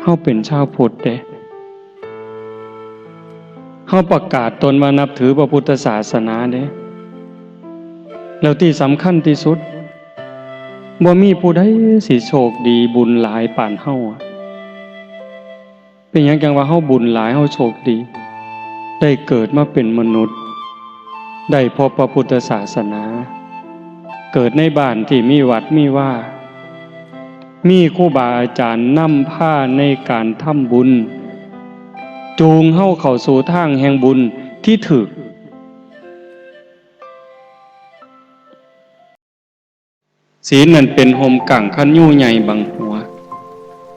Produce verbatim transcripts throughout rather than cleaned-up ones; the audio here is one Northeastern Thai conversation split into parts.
เฮาเป็นชาวพุทธเด้ เฮาประกาศตนว่านับถือพระพุทธศาสนาเด้ แล้วที่สำคัญที่สุด บ่มีผู้ใดสิโชคดีบุญหลายปานเฮาอะ เป็นหยังจังว่าเฮาบุญหลาย เฮาโชคดี ได้เกิดมาเป็นมนุษย์ ได้พบพระพุทธศาสนา เกิดในบ้านที่มีวัดมีวา มีครูบาอาจารย์นำพาในการทำบุญ จูงเฮาเข้าสู่ทางแห่งบุญที่ถูก ศีลนั่นเป็นห่มกังคันยูใหญ่บังหัว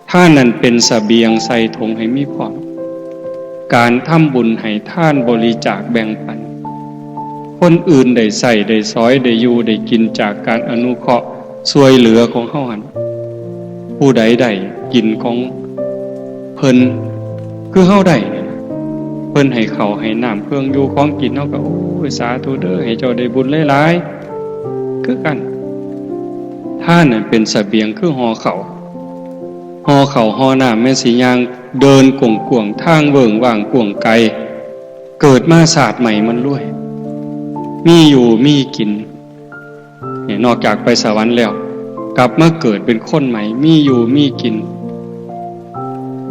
ทานนั่นเป็นเสบียงใส่ถุงให้มีพร้อม การทำบุญให้ทานบริจาคแบ่งปัน คนอื่นได้ใช้ได้สอยได้อยู่ได้กินจากการอนุเคราะห์ช่วยเหลือของเฮาหั่น ผู้ใดได้กินของเพิ่นคือเฮาได้นี่ล่ะ เพิ่นให้ข้าวให้น้ำเครื่องอยู่ของกิน เฮาก็ โอ้ย สาธุเด้อ ให้เจ้าได้บุญหลายๆ คือกัน ทานนั่นเป็นเสบียงคือห่อข้าว ห่อข้าวห่อน้ำ แม่นสิย่างเดินกว้างๆ ทางเวิ้งว้างกว้างไกล เกิดมาชาติใหม่มันรวย มีอยู่มีกิน เนี่ย นอกจากไปสวรรค์แล้ว กลับมาเกิดเป็นคนใหม่ มีอยู่มีกิน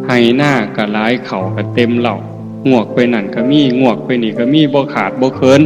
ไฮ่นาก็หลาย ข้าวก็เต็มเล้า งวกไปนั่นก็มี งวกไปนี่ก็มี บ่ขาดบ่เขิน